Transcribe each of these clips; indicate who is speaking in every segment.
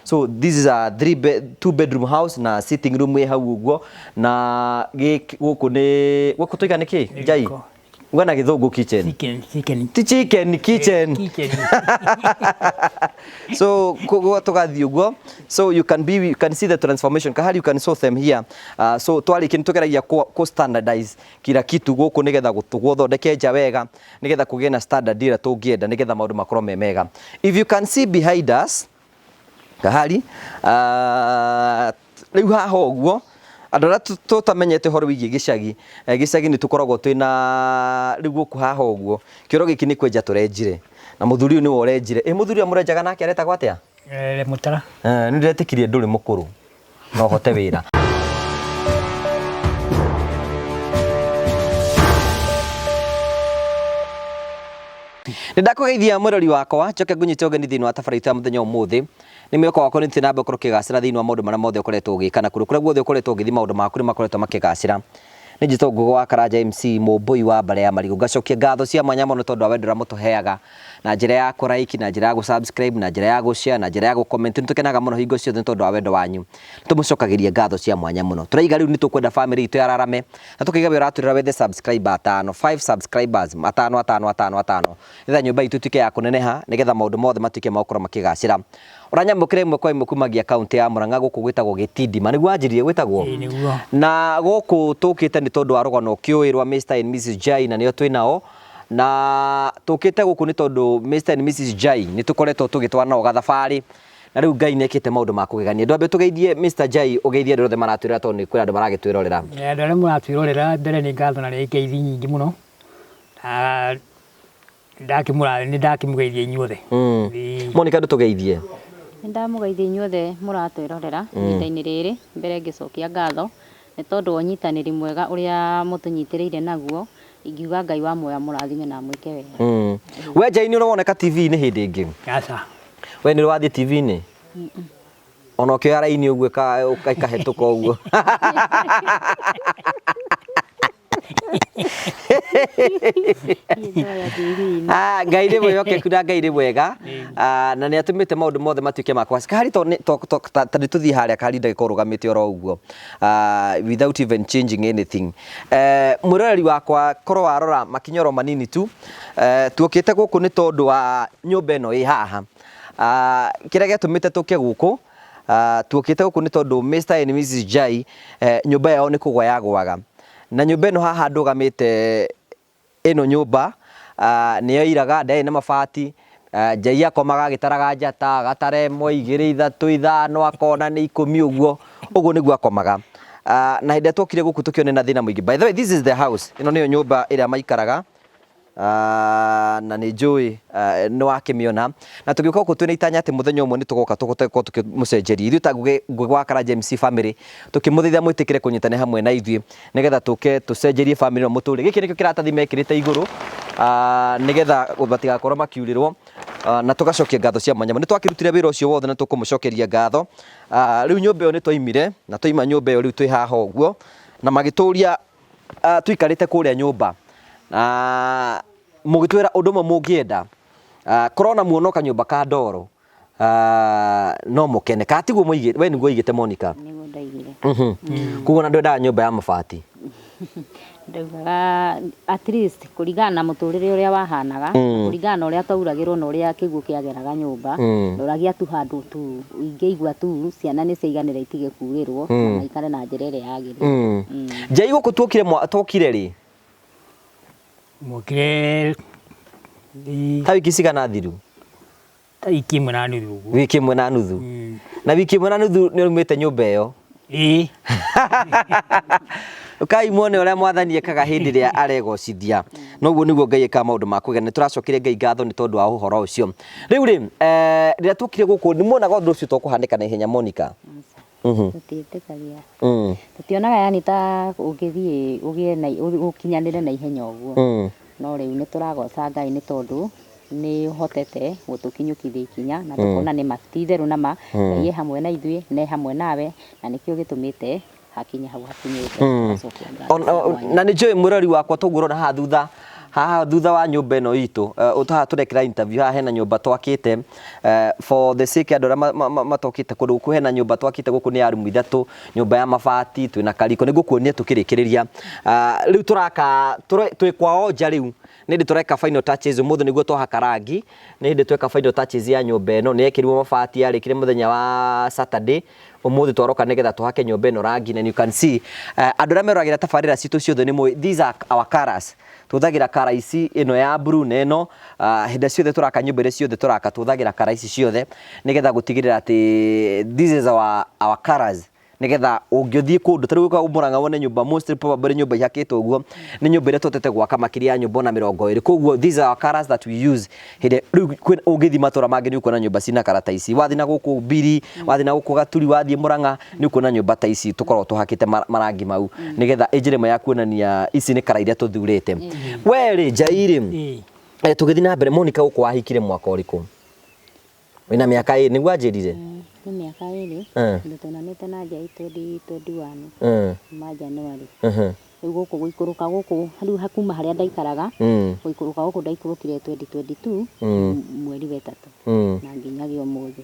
Speaker 1: So this is a two bedroom house na sitting room ĩ hau ũguo, na gũkũ nĩ gũkũ tũiga nĩ kĩ Njai?
Speaker 2: Gĩko.
Speaker 1: Uga na gĩthũngũ kitchen.
Speaker 2: Chicken, chicken.
Speaker 1: Ti chicken, kitchen.
Speaker 2: Kitchen.
Speaker 1: So koguo tugathiĩ ũguo, so you can see the transformation kahari, you can saw them here. So twarĩkia nĩ tũgeragia kũ standardize kila kitu gũkũ nĩgetha gũthondeke nja wega, nĩgetha kũgĩe na standard ĩrĩa tũngĩenda, nĩgetha maũndũ makorwo me mega. If you can see behind us kahari, rĩu haha ũguo andũ arĩa tũtamenyete ũhoro wĩgiĩ gĩcagi, gĩcagi nĩ tũkoragwo twĩna rĩu gũkũ haha ũguo kĩoro gĩkĩ nĩ kwenja tũrenjire, na mũthuri ũyũ nĩwe ũrenjire. Ĩ mũthuri ũrĩa mũrenjaga nake aretagwo atĩa?
Speaker 2: Mũtara.
Speaker 1: Nĩ ndĩretĩkirie ndũrĩ mũkũrũ no hote wĩra. Nĩ ndakũgeithia mwĩrori wakwa, njoke ngũnyite ũgeni thĩinĩ wa tabarĩra itũ ya mũthenya ũmũthĩ. Nĩ mwĩhoko wakwa nĩ ũthiĩte na mbere gũkorwo ũkĩgacĩra thĩinĩ wa maũndũ marĩa mothe ũkoretwo ũgĩka, na kũndũ kũrĩa guothe ũkoretwo ũgĩthiĩ maũndũ maku nĩ makoretwo makĩgacĩra. Nĩ njĩtwo Ngũgĩ wa Karanja MC Mũmbũi wa Mbare ya Marigũ. Ngacokia ngatho cia mwanya mũno tondũ wa wendo ũrĩa mũtũheaga na njĩra ya kũ like, na njĩra ya gũ subscribe, na njĩra ya gũ share, na njĩra ya gũ comment. Nĩ tũkenaga mũno hingo ciothe nĩ tondũ wa wendo wanyu. Tũmũcokagĩria ngatho cia mwanya mũno. Tũraiga rĩu nĩ tũkwenda family itũ yararame, na tũkaiga we ũratwĩrora wethe subscriber atano, 5 subscribers, atano atano atano atano, nĩgetha nyũmba itũ ituĩke ya kũneneha, nĩgetha maũndũ mothe matuĩke ma gũkorwo makĩgacĩra. Ũranyamũkĩra ĩmwe kwa ĩmwe kumagia kaunti ya Murang'a gũkũ gwĩtagwo Gĩtindima, nĩguo wanjirie gwĩtagwo?
Speaker 2: Ĩĩ nĩguo.
Speaker 1: Na gũkũ tũkĩte nĩ tondũ wa rũgano ũkĩũĩ rwa Mr and Mrs Jai, na nĩo twĩ nao. Na tũkĩte gũkũ nĩ tondũ Mr and Mrs Jai nĩ tũkoretwo tũgĩtwara nao gathabarĩ, na rĩu Ngai nĩ ekĩte maũndũ ma kũgegania. Ndwambe tũgeithie Mr Jai, ũgeithie andũ othe maratwĩrora tondũ nĩ kwĩ andũ maragĩtwĩrorera.
Speaker 2: Andũ arĩa mũratwĩrorera, mbere nĩ ngatho na nĩ ngeithi nyingĩ mũno. Na nĩ ndakĩmũgeithia inyuothe. Ĩĩ.
Speaker 1: Monica, ndũtũgeithie.
Speaker 3: Nĩ ndamũgeithia inyuothe mũratwĩrorera ihinda-inĩ rĩrĩ. Mbere ngĩcokia ngatho nĩ tondũ wa ũnyitanĩri mwega ũrĩa mũtũnyitĩrĩire naguo. Ingiuga Ngai wa muoyo amũrathime na amwĩke wega.
Speaker 1: We Jai nĩ ũrĩ woneka TV-inĩ hĩndĩ ĩngĩ?
Speaker 2: Aca.
Speaker 1: We nĩ ũrĩ wathiĩ TV-inĩ? Ona ũkĩoya raini ũguo ĩkahĩtũka ũguo. Ngai nĩ mwĩhokeku na Ngai nĩ mwega. Na nĩ atũmĩte maũndũ mothe matuĩke ma kũgaca. Kahari ta nĩ tũthiĩ harĩa kahari ndagĩka ũrũgamĩte oro ũguo, without even changing anything. Mwĩroreri wakwa, korwo warora makinya oro manini tu, tuokĩte gũkũ nĩ tondũ wa nyũmba ĩno ĩ haha. Kĩrĩa gĩatũmĩte tũke gũkũ, tuokĩte gũkũ nĩ tondũ Mr and Mrs Jai, nyũmba yao nĩ kũgwa yagwaga. Na nyũmba ĩno haha ndũgamĩte, ĩno nyũmba nĩ yoiraga, ndĩarĩ na mabati. Njai akomaga agĩtaraga njata, agatara ĩmwe, igĩrĩ, ithatũ, ithano, akona nĩ 10 ũguo, ũguo nĩguo akomaga. Na hĩndĩ ĩrĩa twokire gũkũ tũkĩona ĩna thĩna mũingĩ. By the way, this is the house, ĩno nĩyo nyũmba ĩrĩa maikaraga. Na nĩ njũĩ nĩ wakĩmĩona. Na tũgĩũka gũkũ twĩna itanya atĩ mũthenya ũmwe nĩ tũgoka tũhote gũkorwo tũkĩmũcenjeria. Ithuĩ ta Ngũgĩ wa Karanja MC family, tũkĩmũthaitha mwĩtĩkĩre kũnyitanĩra hamwe na ithuĩ nĩgetha tũke tũcenjerie family ĩno mũtũrĩre. Gĩkĩ nĩkĩo kĩratathi mekĩrĩte igũrũ, nĩgetha matigakorwo makiurĩrwo, na tũgacokia ngatho cia mwanya. Nĩ twakĩrutire wĩra ũcio wothe na tũkũmũcokeria ngatho. Rĩu nyũmba ĩyo nĩ twaimire, na twaima nyũmba ĩyo rĩu twĩ haha ũguo, na magĩtũria tũikarĩte kũrĩa nyũmba, na mũgĩtwĩra ũndũ ũmwe mũngĩenda, korwo na muono kanyũmba ka ndoro, no mũkene. Kana tiguo moigĩte? We nĩguo oigĩte, Monica?
Speaker 3: Nĩguo ndaigire.
Speaker 1: Koguo ona ndwendaga nyũmba ya mabati?
Speaker 3: Ndaugaga at least kũringana na mũtũrĩre ũrĩa wahanaga, kũringana na ũrĩa twauragĩrwo na ũrĩa kĩguũ kĩageraga nyũmba, ndoragia tu handũ tu ingĩigua tu ciana nĩ ciaiganĩra itige kurĩrwo na maikare na njĩra ĩrĩa yagĩrĩire.
Speaker 1: Njai, gũkũ tuokire tuokire rĩ?
Speaker 2: Mokire
Speaker 1: Ta wiki cigana thiru?
Speaker 2: Ta wiki ĩmwe na nuthu ũguo.
Speaker 1: Wiki ĩmwe na nuthu. Na wiki ĩmwe na nuthu nĩ ũrumĩte nyũmba ĩyo?
Speaker 2: Ĩĩ.
Speaker 1: Ũkai muone ũrĩa mwathani ekaga hĩndĩ ĩrĩa aregocithia. Noguo nĩguo Ngai ekaga maũndũ ma kũgegania. Nĩ tũracokeria Ngai ngatho nĩ tondũ wa ũhoro ũcio. Rĩu rĩ, rĩrĩa tuokire gũkũ nĩ muonaga ũndũ ũcio tũkũhanĩka na ihenya, Monica?
Speaker 3: Tũtiĩtĩkagia. Tũtionaga yani ta ũngĩthiĩ ũgĩe na ũkinyanĩre na ihenya ũguo. No rĩu nĩ tũragoca Ngai nĩ tondũ nĩ ũhotete gũtũkinyũkithia ikinya na tũkona nĩ ma ti itherũ na ma Ngai e hamwe na ithuĩ na e hamwe nawe, na nĩkĩo gĩtũmĩte hakinye hau hakinyĩte. Tũgacokia ngatho cia mwanya.
Speaker 1: Na nĩ njũĩ mwĩrori wakwa toguo ũrona haha thutha. Haha thutha wa nyũmba ĩno itũ, haha tũrekĩra interview, haha hena nyũmba twakĩte for the sake ya andũ arĩa matokĩte kũndũ gũkũ, hena nyũmba twakĩte gũkũ nĩ ya rumu ithatũ, nyũmba ya mabati, twĩna kariko, nĩ ngũkuonia tũkĩrĩkĩrĩria. Rĩu tũraka, twĩ kwao nja rĩu, nĩ hĩndĩ tũreka final touches, ũmũthĩ nĩguo twahaka rangi, nĩ hĩndĩ tweka final touches ya nyũmba ĩno, nĩ yekĩrirwo mabati, yarĩkire mũthenya wa Saturday, ũmũthĩ twaroka nĩgetha tũhake nyũmba ĩno rangi, and you can see andũ arĩa meroragĩra tabarĩra citũ ciothe nĩ moĩ these are our colours, tũhũthagĩra colour ici, ĩno ya blue na ĩno, hĩndĩ ciothe tũraka nyũmba iria ciothe tũraka tũhũthagĩra colour ici ciothe nĩgetha gũtigĩrĩra atĩ this is our colours, nĩgetha ũngĩthiĩ kũndũ ta rĩu ũka Murang'a wone nyũmba mostly probably nyũmba ihakĩtwo ũguo nĩ nyũmba iria tũhotete gwaka makĩria ya nyũmba ona 20, koguo these are our colours that we use. Hĩndĩ rĩu ũngĩthiĩ matũra mangĩ nĩ ũkuona nyũmba cina kara ta ici, wathiĩ na gũkũ Mbiri, wathiĩ na gũkũ Gaturi, wathiĩ Murang'a nĩ ũkuona nyũmba ta ici tũkoragwo tũhakĩte marangi mau nĩgetha ĩ njĩra ĩmwe ya kuonania ici nĩ kara iria tũthurĩte. We rĩ Njai rĩ, tũgĩthiĩ na mbere, Monica gũkũ wahikire mwaka ũrĩkũ? Wĩna mĩaka ĩ nĩguo anjĩrire?
Speaker 3: Nĩ mĩaka 2 tondũ twonanĩte na Njai 2021 kuma January. Rĩu gũkũ gũikũrũka gũkũ rĩu kuma harĩa ndaikaraga gũikũrũka gũkũ ndaikũrũkire 2022 mweri wa 3 na nginyagia ũmũthĩ.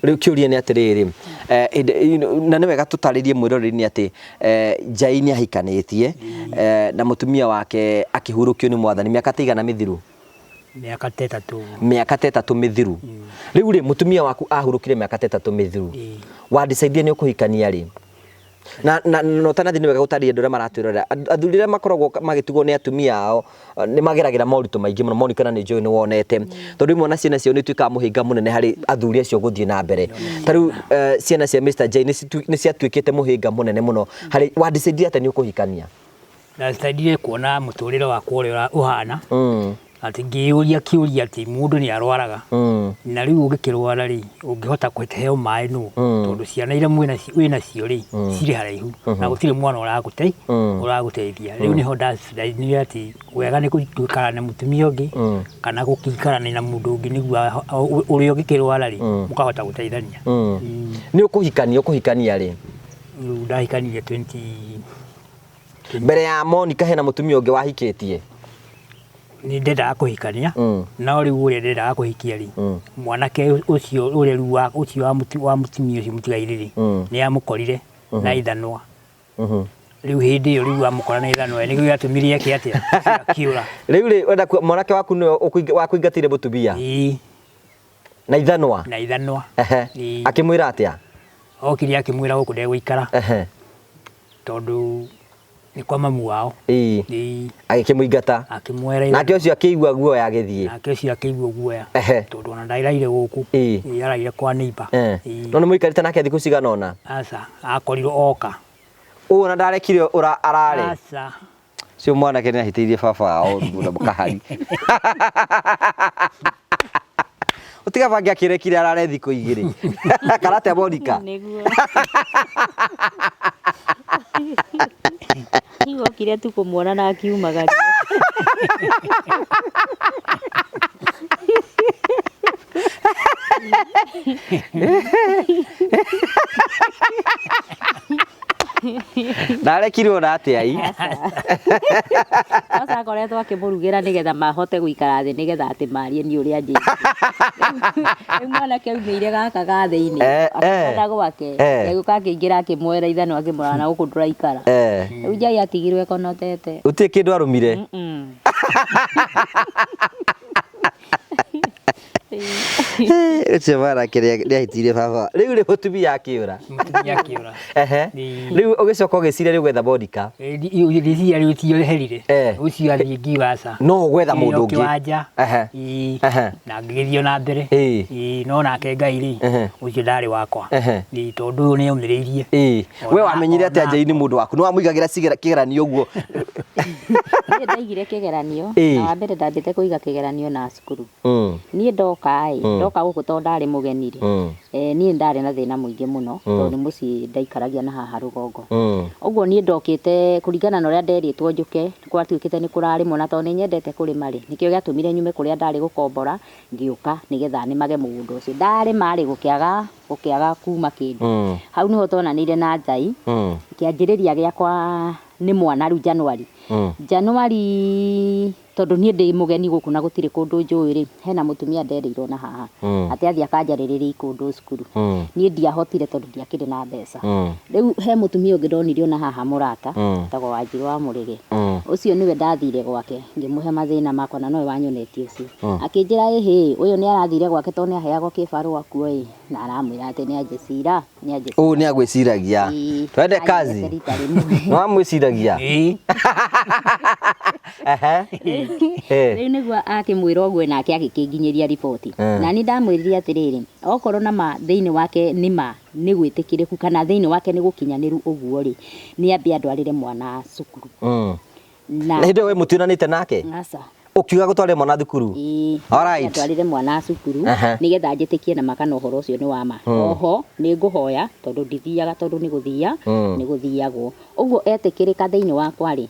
Speaker 1: Rĩu kĩũria nĩ atĩrĩrĩ, na nĩ wega tũtarĩrie mwĩroreri nĩ atĩ Njai nĩ ahikanĩtie na mũtumia wake akĩhurũkio nĩ Mwathani mĩaka ta igana mĩthiru?
Speaker 2: Mĩaka ta 3.
Speaker 1: Mĩaka ta 3 mĩthiru. Rĩu rĩ, mũtumia waku ahurũkire mĩaka ta 3 mĩthiru. Wa decide nĩ ũkũhikania rĩ? Na na ũtanathiĩ nĩ wega gũtarĩria andũ arĩa maratwĩrorera. Athuri arĩa makoragwo magĩtugwo nĩ atumia ao nĩ mageragĩra moritũ maingĩ mũno, Monica na nĩ njũĩ nĩ wonete. Tondũ rĩmwe ona ciana ciao nĩ ituĩkaga mũhĩnga mũnene harĩ athuri acio gũthiĩ na mbere. Ta rĩu ciana cia Mr. Njai nĩ ciatuĩkĩte mũhĩnga mũnene mũno harĩ wa decide atĩa nĩ ũkũhikania?
Speaker 2: Ndacidire kuona mũtũrĩre wakwa ũrĩa ũhana, atĩ ngĩyũria kĩũria atĩ mũndũ nĩ arwaraga, na rĩu ũngĩkĩrwara rĩ, ũngĩhota kũheo maĩ nũ? Tondũ ciana iria wĩnacio rĩ, cirĩ haraihu na gũtirĩ mwana ũragũteithia. Rĩu nĩho ndacidire atĩ wega nĩ gũikara na mũtumia ũngĩ kana gũgĩikarania na mũndũ ũngĩ nĩguo ũrĩa ũngĩkĩrwara rĩ, mũkahota gũteithania.
Speaker 1: Nĩ ũkũhikania, ũkũhikania rĩ?
Speaker 2: Rĩu ndahikanirie 20
Speaker 1: Mbere ya Monica hena mũtumia ũngĩ wahikĩtie?
Speaker 2: Nĩ ndendaga kũhikania, no rĩu ũrĩa ndendaga kũhikia rĩ, mwanake ũcio ũrĩa rĩu wa ũcio wa mũtumia ũcio mũtigairĩ rĩ, nĩ amũkorire na ithanwa. Rĩu hĩndĩ ĩyo rĩu amũkora na ithanwa nĩkĩo gĩatũmire eke atĩa? Akiũra.
Speaker 1: Rĩu rĩ, wenda mwanake waku nĩwe wakũingatĩire mũtumia?
Speaker 2: Ĩĩ.
Speaker 1: Na ithanwa?
Speaker 2: Na ithanwa.
Speaker 1: Ĩĩ. Akĩmwĩra atĩa?
Speaker 2: Okire akĩmwĩra gũkũ ndegũikara. Tondũ nĩ kwa mamu wao.
Speaker 1: Ĩĩ.
Speaker 2: Ĩĩ.
Speaker 1: Agĩkĩmũingata.
Speaker 2: Akĩmwĩra.
Speaker 1: Nake ũcio akĩigua guoya agĩthiĩ.
Speaker 2: Nake ũcio akĩigua guoya. Tondũ ona ndairaire gũkũ.
Speaker 1: Ĩĩ.
Speaker 2: Ĩĩ, araire kwa neighbor. Ĩĩ.
Speaker 1: No nĩ mũikarĩte nake thikũ cigana ũna?
Speaker 2: Aca, akorirwo oka.
Speaker 1: Ũũ ona ndarekire ũra arare?
Speaker 2: Aca.
Speaker 1: Ũcio mwanake nĩ ahĩtĩirie baba wao mũno kahari. Ũtiga bangi akĩrekire arare thikũ igĩrĩ. Kana atĩa Monica?
Speaker 3: Nĩguo. Hihi okire tu kũmuona na akiumagaria.
Speaker 1: Ndarekirwo na atĩa i?
Speaker 3: Aca akoretwo akĩmũrugĩra nĩgetha mahote gũikara thĩ nĩgetha atĩ marie niĩ ũrĩa njĩkire. Rĩu mwanake aumĩire gaka ga thĩinĩ akĩona gwake agĩũka akĩingĩra akĩmuoera ithanwa akĩmwĩra na gũkũ ndũraikara. Rĩu Njai atigirwo ekonotete.
Speaker 1: Gũtirĩ kĩndũ arũmire? Ũcio mwanake nĩahĩtirie baba. Rĩu rĩ mũtumia akĩũra.
Speaker 2: Mũtumia akĩũra.
Speaker 1: Rĩu ũgĩcoka ũgĩciria rĩu gwetha Monica.
Speaker 2: Rĩciria rĩu ti rĩherire. Ũcio athiĩ ngiuga aca.
Speaker 1: No ũgwetha mũndũ ũngĩ.
Speaker 2: Kĩwanja. Na ngĩgĩthiĩ na mbere. No nake Ngai rĩ, ũcio ndarĩ wakwa. Tondũ ũyũ nĩ aumĩrĩirie.
Speaker 1: We wamenyire atĩa Njai nĩ mũndũ waku? Nĩ wamũigagĩra kĩgeranio ũguo?
Speaker 3: Niĩ ndaigire kĩgeranio, na wa mbere ndambĩte kũiga kĩgeranio na cukuru. Niĩ ndoka ĩ, ndoka gũkũ tondũ ndarĩ mũgeni rĩ, niĩ ndarĩ na thĩna mũingĩ mũno, tondũ nĩ mũciĩ ndaikaragia na haha rũgongo. Ũguo niĩ ndokĩte kũringana na ũrĩa nderĩtwo njũke, gwatuĩkĩte nĩ kũrarĩmwo na tondũ nĩ nyendete kũrĩma rĩ, nĩkĩo gĩatũmire nyume kũrĩa ndarĩ gũkombora, ngĩũka nĩgetha nĩmage mũgũnda ũcio. Ndarĩma rĩ, gũkĩaga gũkĩaga kuma kĩndũ. Hau nĩho twonanĩire na Ngai, kĩanjĩrĩria gĩakwa nĩ mwana rĩu January. January Tondũ niĩ ndĩ mũgeni gũkũ na gũtirĩ kũndũ njũĩ rĩ, hena mũtumia nderĩirwo na haha atĩ athiĩ akanjarĩrĩria ikũndũ cukuru. Niĩ ndiahotire tondũ ndiakĩrĩ na mbeca. Rĩu he mũtumia ũngĩ ndonire ona haha mũrata, etagwo Wanjirũ wa Mũrĩge. Ũcio nĩwe ndathire gwake ngĩmũhe mathĩna makwa na nowe wanyonetie ũcio. Akĩnjĩra ĩhĩ, ũyũ nĩ arathire gwake tondũ nĩ aheagwo kĩbarũa kuo ĩ, na aramwĩra atĩ nĩ anjĩcira, nĩ anjĩcira.
Speaker 1: Ũũ nĩ agwĩciragia.
Speaker 3: Ĩĩ,
Speaker 1: Twende kazi.
Speaker 3: anyonete rita rĩmwe.
Speaker 1: Nĩ wamwĩciragia?
Speaker 2: Ĩĩ.
Speaker 1: Ehe. Eh.
Speaker 3: Rĩu nĩguo akĩmwĩra ũguo nake agĩkĩnginyĩria riboti. Na niĩ ndamwĩrire atĩrĩrĩ, okorwo na ma thĩinĩ wake nĩ ma nĩ gwĩtĩkĩrĩku kana thĩinĩ wake nĩ gũkinyanĩru ũguo rĩ, nĩ ambe andwarĩre mwana cukuru.
Speaker 1: Na hĩndĩ ĩyo we mũtionanĩte nake?
Speaker 3: Aca.
Speaker 1: Ũkiuga gũtwarĩre mwana thukuru?
Speaker 3: Ĩĩ.
Speaker 1: Alright.
Speaker 3: Andwarĩre mwana cukuru
Speaker 1: Aha.
Speaker 3: nĩgetha njĩtĩkie na ma kana ũhoro ũcio nĩ wa ma. Oho nĩ ngũhoya tondũ ndithiaga tondũ nĩ gũthia nĩ gũthiagwo. Ũguo etĩkĩrĩka thĩinĩ wakwa rĩ,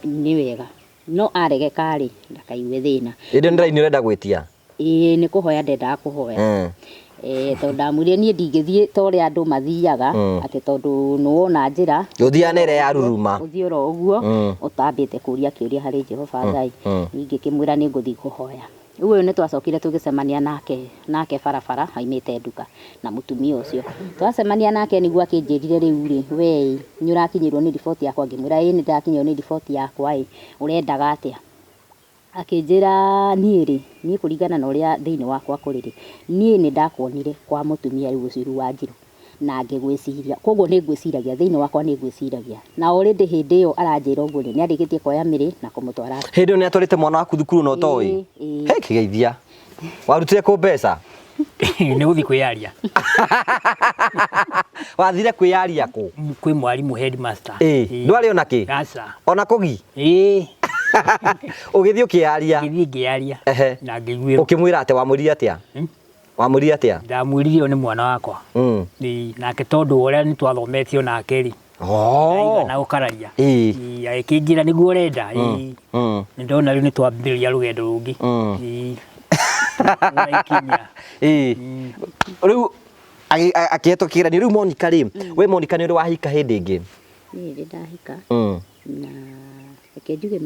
Speaker 3: nĩ wega. No aregeka rĩ, ndakaigue thĩna.
Speaker 1: Hĩndĩ ĩyo nĩ raini ũrenda gwĩtia?
Speaker 3: Ĩĩ nĩ kũhoya ndendaga kũhoya. Tondũ ndamwĩrire niĩ ndingĩthiĩ ta ũrĩa andũ mathiaga, atĩ tondũ nĩ wona njĩra.
Speaker 1: Ũthiaga na ĩrĩa ya ruruma.
Speaker 3: Ũthiĩ oro ũguo, ũtambĩte kũria kĩũria harĩ Jehova Ngai. Niĩ ngĩkĩmwĩra nĩ ngũthiĩ kũhoya. Rĩu ũyũ nĩ twacokire tũgĩcemania nake barabara aimĩte nduka na mũtumia ũcio. Twacemania nake nĩguo akĩnjĩrire rĩu rĩ, we nĩ ũrakinyĩrwo nĩ riboti yakwa? Ngĩmwĩra ĩĩ nĩ ndakinyĩrwo nĩ riboti yakwa ĩ, ũrendaga atĩa? Akĩnjĩra niĩ rĩ, niĩ kũringana na ũrĩa thĩinĩ wakwa kũrĩ rĩ, niĩ nĩ ndakuonire kwa mũtumia rĩu ũcio rĩu Wanjirũ na ngĩgwĩciria. Koguo nĩ ngwĩciragia, thĩinĩ wakwa nĩ ngwĩciragia. Na already hĩndĩ ĩyo aranjĩra ũguo rĩ, nĩ arĩkĩtie kuoya mĩrĩ na kũmũtwara.
Speaker 1: Hĩndĩ ĩyo nĩ atwarĩte mwana waku thukuru na ũtoĩ?
Speaker 3: Ĩĩ, ĩĩ.
Speaker 1: He kĩgeithia. Warutire kũ mbeca?
Speaker 2: Nĩ gũthiĩ kwĩyaria.
Speaker 1: Wathire kwĩyaria kũ?
Speaker 2: Kwĩ mwarimũ headmaster.
Speaker 1: Ĩĩ. Ndwarĩ ona kĩ?
Speaker 2: Aca.
Speaker 1: Ona kũgi?
Speaker 2: Ĩĩ.
Speaker 1: Ũgĩthiĩ ũkĩyaria?
Speaker 2: Ngĩthiĩ ngĩyaria.
Speaker 1: Ehe.
Speaker 2: Na ngĩiguĩrwo.
Speaker 1: Ũkĩmwĩra atĩa? Wamwĩrire atĩa? Wamwĩrire atĩa?
Speaker 2: Ndamwĩrire ũyũ nĩ mwana wakwa. Ĩĩ, nake tondũ ũrĩa nĩ twathometio nake rĩ. Ndaigana gũkararia.
Speaker 1: Ĩĩ.
Speaker 2: Ĩĩ, agĩkĩnjĩra nĩguo ũrenda. Ĩĩ. Nĩ ndona rĩu nĩ twambĩrĩria rũgendo rũngĩ. Ĩĩ. Ũraikinyia.
Speaker 1: Ĩĩ. Rĩu akĩhetwo kĩgeranio. Rĩu Monica rĩ, we Monica nĩ ũrĩ wahika hĩndĩ ĩngĩ?
Speaker 3: Niĩ ndĩ ndahika. Na reke njuge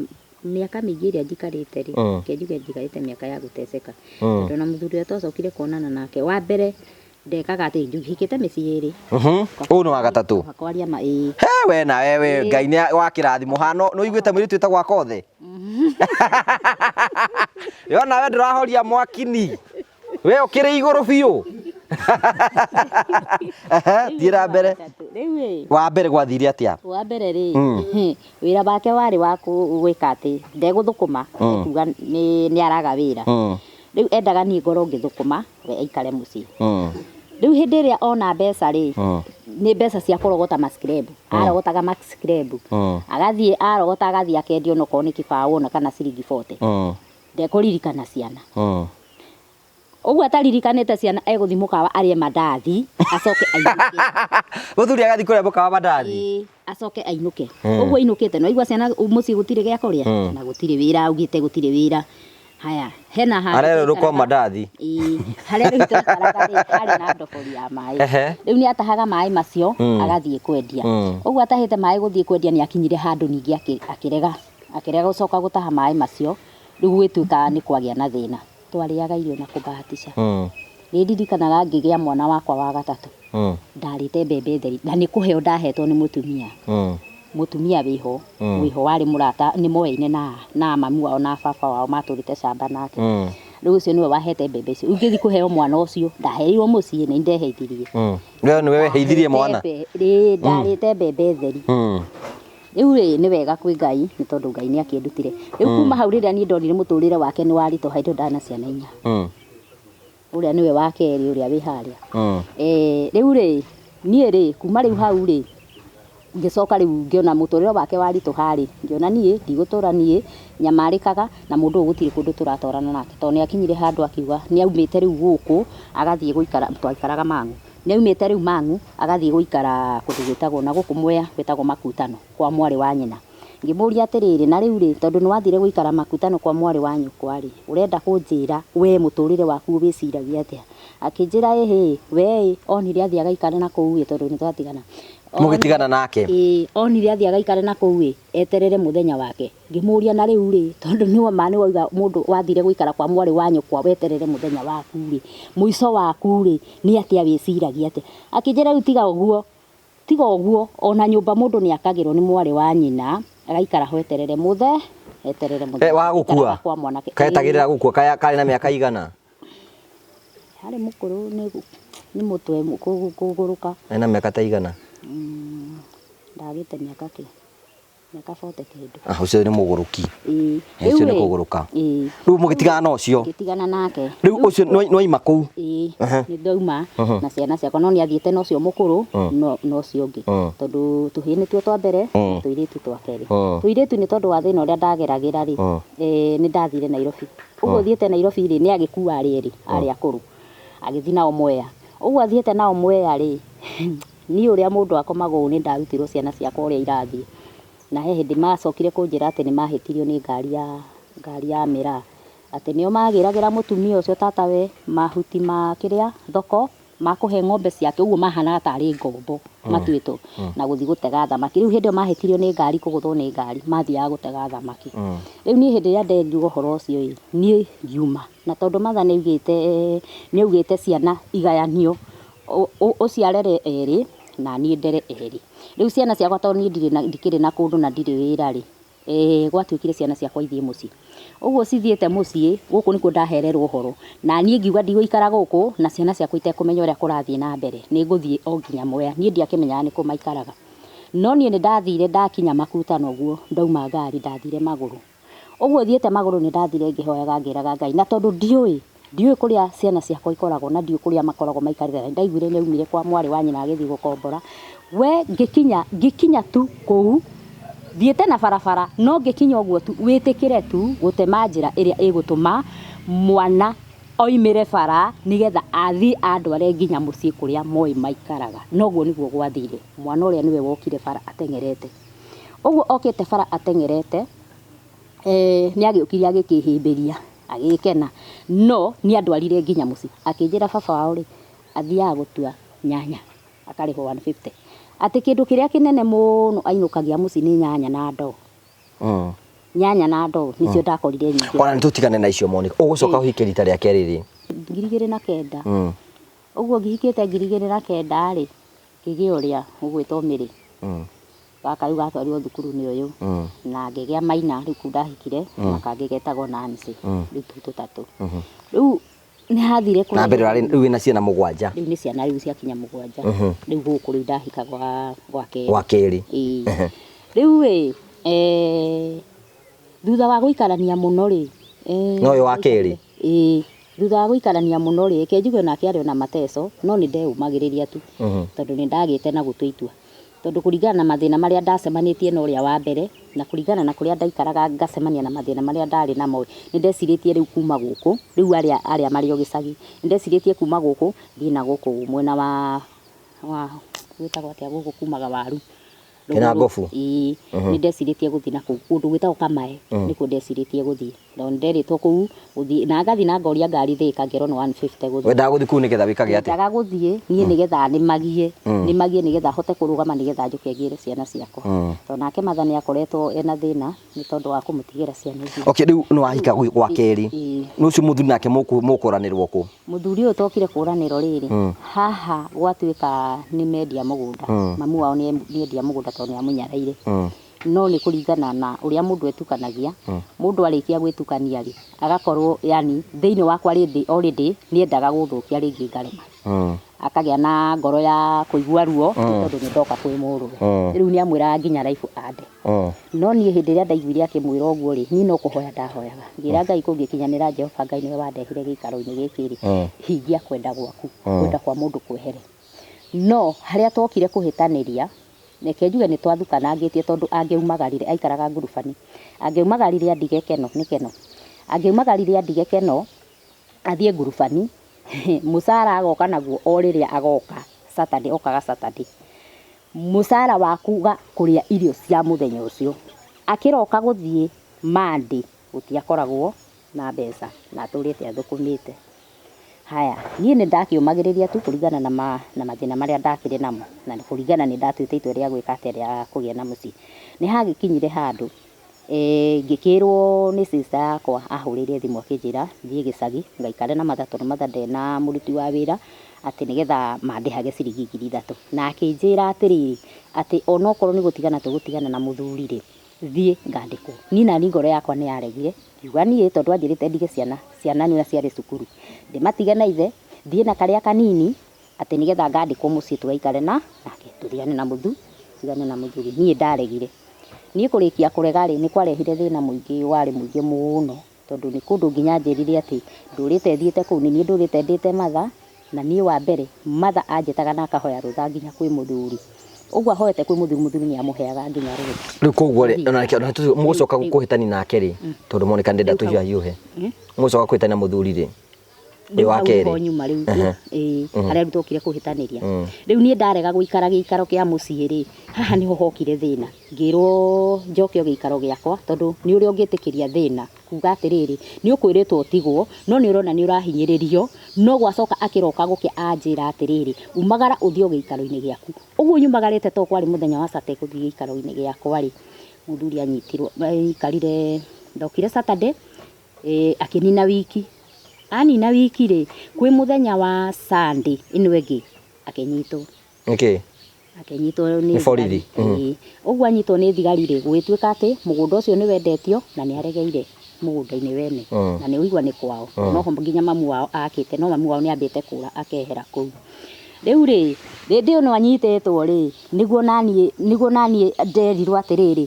Speaker 3: mĩaka mĩingĩ ĩrĩa njikarĩte rĩ, reke njuge njikarĩte mĩaka ya gũteceka. Tondũ ona mũthuri ũrĩa twacokire kuonana nake, wa mbere ndekaga atĩ hikĩte mĩciĩ ĩrĩ.
Speaker 1: Ũyũ nĩ wa gatatũ.
Speaker 3: Kwaria ma, ĩĩ.
Speaker 1: He, we na we, we, Ngai nĩ wa kĩrathimo. Hano, nĩ ũiguĩte mũirĩtu wĩtagwo Akothe? Yo nawe ndũrahoria mwakini. We ũkĩrĩ igũrũ biũ. Ehe, thiĩ na mbere.
Speaker 3: Rĩu ĩ.
Speaker 1: Wa mbere gwathire atĩa?
Speaker 3: Wa mbere rĩ, wĩra wake warĩ wa gwĩka atĩ ndegũthũkũma, ekuga nĩ araga wĩra. Rĩu endaga niĩ ngorwo ngĩthũkũma, we aikare mũciĩ. Rĩu hĩndĩ ĩrĩa ona mbeca rĩ, nĩ mbeca cia kũrogota mascrub. Arogotaga mascrub. Agathiĩ arogota agathiĩ akendia onokorwo nĩ kĩbaũ ona kana ciringi 40. Ndekũririkana ciana. Ũguo ataririkanĩte ciana egũthiĩ mũkawa arĩe mandathi, acoke ainũke.
Speaker 1: Mũthuri agathiĩ kũrĩa mũkawa mandathi?
Speaker 3: Ĩĩ, acoke ainũke. Ũguo ainũkĩte, nĩ waigua ciana mũciĩ gũtirĩ gĩa kũrĩa? Na gũtirĩ wĩra, augĩte gũtirĩ wĩra. Haya, hena handũ
Speaker 1: Arerũrũka
Speaker 3: twaikaraga.
Speaker 1: mandathi.
Speaker 3: Ĩĩ, harĩa rĩu twaikaraga rĩ, harĩ na ndobori ya maĩ. Rĩu nĩ atahaga maĩ macio, agathiĩ kwendia. Ũguo atahĩte maĩ gũthiĩ kwendia nĩ akinyire handũ ningĩ akĩrega. Akĩrega gũcoka gũtaha maĩ macio, rĩu gũgĩtuĩka nĩ kwagĩa na thĩna. Twarĩaga irio na kũbahatisha. Nĩ ndirikanaga ngĩgĩa mwana wakwa wa gatatũ. Ndarĩte mbembe theri na nĩ kũheo ndahetwo nĩ mũtumia. Mũtumia wĩho, wĩho warĩ mũrata, nĩ moyaine na mami wao na baba wao matũrĩte camba nake. Rĩu ũcio nĩwe wahete mbembe icio. Rĩu ngĩthiĩ kũheo mwana ũcio, ndaheirwo mũciĩ na ndeheithirie.
Speaker 1: We nĩwe weheithirie mwana?
Speaker 3: Ĩĩ, ndarĩte mbembe theri. Rĩu rĩ, nĩ wega kwĩ Ngai, nĩ tondũ Ngai nĩ akĩndutire. Rĩu kuma hau rĩrĩa niĩ ndonire mũtũrĩre wake nĩ waritũha, hĩndĩ ĩyo ndarĩ na ciana inya. Ũrĩa nĩwe wa kerĩ, ũrĩa wĩ harĩa. Rĩu rĩ, niĩ rĩ, kuma rĩu hau rĩ, ngĩcoka rĩu ngĩona mũtũrĩre wake waritũha rĩ, ngĩona niĩ ndigũtũra niĩ, nyamarĩkaga na mũndũ ũyũ gũtirĩ kũndũ tũratwarana nake. Tondũ nĩ akinyire handũ akiuga, nĩ aumĩte rĩu gũkũ, agathiĩ gũikara, twaikaraga Mang'u. Nĩ aumĩte rĩu Mang'u, agathiĩ gũikara kũndũ gwĩtagwo na gũkũ Mwea, gwĩtagwo Makutano, kwa mwarĩ wa nyina. Ngĩmũria atĩrĩrĩ, na rĩu rĩ, tondũ nĩ wathire gũikara makutano kwa mwarĩ wa nyũkwa rĩ, ũrenda kũnjĩra we mũtũrĩre waku wĩciragia atĩa? Akĩnjĩra ĩhĩ, we ĩ, onire athiĩ agaikare na kũu ĩ, tondũ nĩ twatigana.
Speaker 1: Mũgĩtigana nake?
Speaker 3: Ĩĩ, onire athiĩ agaikare na kũu ĩ, eterere mũthenya wake. Ngĩmũria na rĩu rĩ, tondũ nĩ ma nĩ wauga mũndũ wathire gũikara kwa mwarĩ wa nyũkwa weterere mũthenya waku rĩ, mũico waku rĩ, nĩ atĩa wĩciragia atĩa? Akĩnjĩra rĩu tiga ũguo, Tiga ũguo, o na nyũmba mũndũ nĩakagĩrwo nĩ mwarĩ wa nyina, agaikara ho eterere mũthe, eterere mũthenya.
Speaker 1: Eh, wa gũkua?
Speaker 3: Aikaraga kwa mwanake.
Speaker 1: Ketagĩrĩra gũkua kaya karĩ na mĩaka igana?
Speaker 3: Harĩ mũkũrũ nĩ nĩ mũtwe kũgũrũka.
Speaker 1: Ena mĩaka ta igana?
Speaker 3: Ndagĩte mĩaka kĩ? Mĩaka 40 kĩndũ.
Speaker 1: Ah, ũcio nĩ mũgũrũki.
Speaker 3: Ĩĩ.
Speaker 1: Eh, ũcio nĩ
Speaker 3: Rĩu ĩ,
Speaker 1: kũgũrũka.
Speaker 3: Ĩĩ.
Speaker 1: Rĩu mũgĩtigana na ũcio.
Speaker 3: Ngĩtigana nake.
Speaker 1: Rĩu ũcio nĩ waima kũu.
Speaker 3: Ĩĩ, nĩ ndauma na ciana ciakwa no nĩ athiĩte na ũcio mũkũrũ no na ũcio ũngĩ tondũ tũhĩĩ nĩtuo twa mbere na tũirĩtu twa kerĩ. Tũirĩtu nĩ tondũ wa thĩna ũrĩa ndageragĩra rĩ, nĩ ndathire Nairobi. Ũguo thiĩte Nairobi rĩ, nĩ agĩkua arĩa erĩ arĩa akũrũ agĩthiĩ nao Mwea. Ũguo athiĩte nao Mwea rĩ, Niĩ ũrĩa mũndũ akomaga ũũ nĩ ndarutirwo ciana ciakwa ũrĩa irathiĩ. Na he hĩndĩ macokire kũnjĩra atĩ nĩ mahĩtirio nĩ ngari ya ngari ya mĩraa. Atĩ nĩo magĩragĩra mũtumia ũcio tatawe mahuti ma kĩrĩa thoko ma kũhe ng'ombe ciake ũguo mahanaga tarĩ ngombo matuĩtwo na gũthiĩ gũtega thamaki. Rĩu hĩndĩ ĩyo mahĩtirio nĩ ngari kũgũthwo nĩ ngari mathiaga gũtega thamaki. Rĩu niĩ hĩndĩ ĩrĩa nderirwo ũhoro ũcio ĩ, niĩ ngiuma. Na tondũ mother nĩ augĩte nĩ augĩte ciana igayanio Ũcio arere erĩ na niĩ ndere erĩ. Rĩu ciana ciakwa tondũ niĩ ndirĩ na ndikĩrĩ na kũndũ na ndirĩ wĩra rĩ, gwatuĩkire ciana ciakwa ithiĩ mũciĩ. Ũguo cithiĩte mũciĩ, gũkũ nĩkuo ndahererwo ũhoro. Na niĩ ngiuga ndigũikara gũkũ na ciana ciakwa itekũmenya ũrĩa kũrathiĩ na mbere, nĩ ngũthiĩ o nginya Mwea. Niĩ ndiakĩmenyaga nĩ kũ maikaraga. No niĩ nĩ ndathire ndakinya Makutano ũguo, ndauma ngari ndathire magũrũ. Ũguo thiĩte magũrũ nĩ ndathire ngĩhoyaga ngĩraga Ngai na tondũ ndiũĩ, ndiũĩ kũrĩa ciana ciakwa ikoragwo na ndiũĩ kũrĩa makoragwo maikarĩte na nĩndaiguire nĩ aumire kwa mwarĩ wa nyina agĩthiĩ gũkombora. We ngĩkinya, ngĩkinya tu kũu, thiĩte na barabara no ngĩkinya ũguo tu wĩtĩkĩre tu gũtema njĩra ĩrĩa ĩgũtũma mwana oimĩre bara nĩgetha athiĩ andware nginya mũciĩ kũrĩa moĩ maikaraga. Na ũguo nĩguo gwathire, mwana ũrĩa nĩwe wokire bara ateng'erete. Ũguo okĩte bara ateng'erete, nĩ agĩũkire agĩkĩhĩmbĩria, agĩkena, no nĩ andwarire nginya mũciĩ. Akĩnjĩra baba wao rĩ, athiaga gũtua nyanya akarĩhwo 150. Atĩ kĩndũ kĩrĩa kĩnene mũno ainũkagia mũciĩ nĩ nyanya na ndoo. Nyanya na ndoo nĩcio ndakorire nyingĩ.
Speaker 1: Ona nĩ tũtigane na icio Monica. Ũgũcoka ũhike rita rĩa kerĩ rĩ?
Speaker 3: 2009. Ũguo ngĩhikĩte 2009 rĩ, Ngĩgĩa ũrĩa ũgwĩtwo Mary, gaka rĩu gatwarirwo thukuru nĩ ũyũ, na ngĩgĩa Maina rĩu kũu ndahikire, na kangĩ getagwo Nancy, rĩu tũu tũtatũ. Rĩu nĩ hathire
Speaker 1: Na mbere ũrarĩ rĩu wĩna ciana mũgwanja.
Speaker 3: Rĩu nĩ ciana rĩu ciakinya mũgwanja. Rĩu gũkũ rĩu ndahika gwa gwa kerĩ.
Speaker 1: Gwa kerĩ.
Speaker 3: Ĩĩ. Rĩu ĩ, Thutha wa gũikarania mũno rĩ,
Speaker 1: Na ũyũ wa kerĩ?
Speaker 3: Ĩĩ, thutha wa gũikarania mũno rĩ, reke njuge onake arĩ ona mateso, no nĩ ndeyũmagĩrĩria tu, tondũ nĩ ndagĩte na gũtua itua. Tondũ kũringana na mathĩna marĩa ndacemanĩtie na ũrĩa wa mbere, na kũringana na kũrĩa ndaikaraga ngacemania na mathĩna marĩa ndarĩ namo ĩ, nĩ ndecirĩtie rĩu kuma gũkũ, rĩu arĩa arĩa marĩ o gĩcagi, nĩ ndecirĩtie kuma gũkũ, thiĩ na gũkũ mwena wa wa gwĩtagwo atĩa gũkũ kumaga waru.
Speaker 1: Kĩna ngobu?
Speaker 3: Ĩĩ, nĩ ndecirĩtie gũthiĩ na kũu kũndũ gwĩtagwo Kamae, nĩkuo ndecirĩtie gũthiĩ. Tondũ nĩ nderĩtwo kũu gũthiĩ, na ngathiĩ na ngoria ngari Thĩka ngerwo nĩ 150 gũthiĩ.
Speaker 1: Wendaga gũthiĩ kũu nĩgetha wĩkage atĩa?
Speaker 3: Ndendaga gũthiĩ niĩ nĩgetha nĩmagie, nĩmagie nĩgetha hote kũrũgama nĩgetha njũke ngĩre ciana ciakwa. Tondũ nake mother nĩ akoretwo ena thĩna nĩ tondũ wa kũmũtigĩra ciana icio.
Speaker 1: Okay, rĩu nĩ wahika gwa kerĩ.
Speaker 3: Ĩĩ.
Speaker 1: Nĩ ũcio mũthuri nake mũkũranĩrwo kũ?
Speaker 3: Mũthuri ũyũ twokire kũranĩro rĩrĩ, haha gwatuĩka nĩ mendia mũgũnda, mamu wao nĩ endia mũgũnda tondũ nĩ amũnyaraire. No nĩ kũringana na ũrĩa mũndũ etukanagia, mũndũ arĩkia gwĩtukania rĩ, agakorwo yani thĩinĩ wakwa already nĩ endaga gũthũkia rĩngĩ ngarema. Akagĩa na ngoro ya kũigua ruo nĩ tondũ nĩ ndoka kwĩ mũrũwe. Rĩu nĩ amwĩraga nginya life ande. No niĩ hĩndĩ ĩrĩa ndaiguire akĩmwĩra ũguo-rĩ, niĩ no kũhoya ndahoyaga, ngĩĩra Ngai kũngĩkinyanĩra Jehova Ngai nĩwe wandehire gĩikaro-inĩ gĩkĩ-rĩ, hingia kwenda gwaku, kwenda kwa mũndũ kwehere. No harĩa twokire kũhĩtanĩria, reke njuge nĩ twathukanangĩtie tondũ angĩaumagarire, aikaraga ngurubani, angĩaumagarire andige Keno, nĩ Keno, angĩaumagarire andige Keno, athiĩ ngurubani, mũcara agoka naguo o rĩrĩa agoka, Saturday, okaga Saturday. Mũcara wa kuga kũrĩa irio cia mũthenya ũcio Akĩroka gũthiĩ Monday gũtiakoragwo na mbeca na atũrĩte athũkũmĩte. Haya, niĩ nĩ ndakĩũmagĩrĩria tu kũringana na na mathĩna marĩa ndakĩrĩ namo, na kũringana nĩ ndatuĩte itua rĩa gwĩka atĩa, rĩa kũgĩa na mũciĩ. Nĩ hagĩkinyire handũ ngĩkĩrwo nĩ sister yakwa, ahũrĩire thimũ akĩnjĩra thiĩ gĩcagi ngaikare na mother tondũ mother ndarĩ na mũruti wa wĩra, atĩ nĩgetha mandĩhage ciringi 3000. Na akĩnjĩra atĩrĩrĩ, atĩ onokorwo nĩ gũtigana tũgũtigana na mũthuri rĩ, thiĩ ngandĩkwo. Niĩ nani ngoro yakwa nĩ yaregire, ngiuga niĩ tondũ anjĩrĩte ndige ciana, ciana nĩ ciarĩ cukuru, ndĩmatige na ithe, thiĩ na karĩa kanini, atĩ nĩgetha ngandĩkwo mũciĩ tũgaikare na nake, tũtigane na mũthuri, tigane na mũthuri. Niĩ ndaregire. Niĩ kũrĩkia kũrega rĩ, nĩ kwarehire thĩna mũingĩ, warĩ mũingĩ mũno, tondũ nĩ kũndũ nginya anjĩrire atĩ ndũrĩte thiĩte kũu, nĩ niĩ ndũrĩte ndĩte mother, na niĩ wa mbere mother anjĩtaga na akahoya rũtha nginya kwĩ mũthuri. Ũguo ahoete kwĩ mũthuri, mũthuri nĩ amũheaga nginya rũtha.
Speaker 1: Rĩu koguo rĩ, ona mũgũcoka kũhĩtani nake rĩ, tondũ moneka ndenda tũhiũhahiũhe, mũgũcoka kũhĩtani na mũthuri rĩ,
Speaker 3: Rĩu hau nĩho nyuma rĩu, ĩĩ, harĩa rĩu twokire kũhĩtanĩria. Rĩu niĩ ndarega gũikara gĩikaro kĩa mũciĩ rĩ, haha nĩho hokire thĩna. Ngĩrwo njoke o gĩikaro gĩakwa, tondũ nĩ ũrĩa ũngĩtĩkĩria thĩna, kuga atĩrĩrĩ, nĩ ũkwĩrĩtwo ũtigwo, no nĩ ũrona nĩ ũrahinyĩrĩrio, no gwacoka akĩroka gũkĩa anjĩra atĩrĩrĩ, umagara ũthiĩ o gĩikaro-inĩ gĩaku. Ũguo nyumagarĩte to kwarĩ mũthenya wa Saturday gũthiĩ gĩikaro-inĩ gĩakwa rĩ, mũthuri anyitirwo, aikarire, ndokire Saturday, akĩnina wiki. Anina wiki rĩ, kwĩ mũthenya wa Sunday ĩno ĩngĩ akĩnyitwo.
Speaker 1: Nĩkĩ?
Speaker 3: Akĩnyitwo nĩ
Speaker 1: Nĩ borithi.
Speaker 3: Thigari. Ĩĩ. Ũguo anyitwo nĩ thigari rĩ, gũgĩtuĩka atĩ mũgũnda ũcio nĩ wendetio na nĩ aregeire mũgũnda-inĩ wene. Na nĩ ũigua nĩ kwao. Noho nginya mamu wao akĩte, no mamu wao nĩ ambĩte kũra akehera kũu. Rĩu rĩ, hĩndĩ ĩno anyitĩtwo rĩ, nĩguo naniĩ nderirwo atĩrĩrĩ,